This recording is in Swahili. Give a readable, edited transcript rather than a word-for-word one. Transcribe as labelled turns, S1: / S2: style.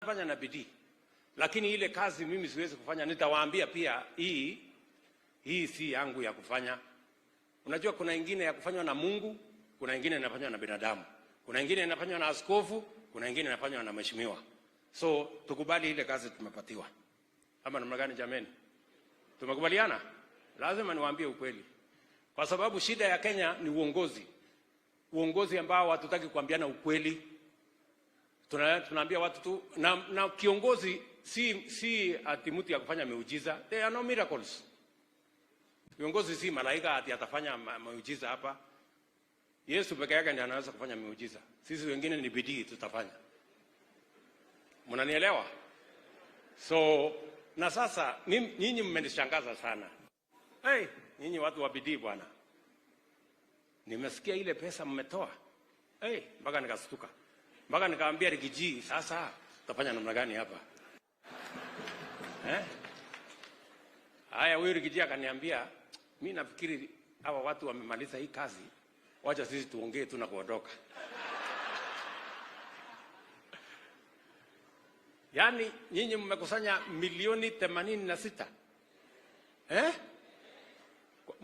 S1: Wanafanya na bidii. Lakini ile kazi mimi siwezi kufanya, nitawaambia pia hii si yangu ya kufanya. Unajua kuna ingine ya kufanywa na Mungu, kuna ingine inafanywa na binadamu, kuna ingine inafanywa na askofu, kuna ingine inafanywa na mheshimiwa. So tukubali ile kazi tumepatiwa. Ama namna gani jameni? Tumekubaliana? Lazima niwaambie ukweli. Kwa sababu shida ya Kenya ni uongozi. Uongozi ambao hatutaki kuambiana ukweli. Tunaambia watu tu na kiongozi si ati mtu ya kufanya miujiza. There are no miracles. Kiongozi si malaika ati atafanya miujiza hapa. Yesu peke yake ndiye anaweza kufanya miujiza. Sisi wengine ni bidii tutafanya. Mnanielewa? So na sasa nyinyi mmenishangaza sana. Hey, nyinyi watu wa bidii bwana. Nimesikia ile pesa mmetoa. Hey, mpaka nikastuka. Mpaka nikaambia Riggy G, sasa tutafanya namna gani hapa? Haya, huyu Riggy G akaniambia, mimi nafikiri hawa watu wamemaliza hii kazi, wacha sisi tuongee tu na kuondoka. Yaani nyinyi mmekusanya milioni 86.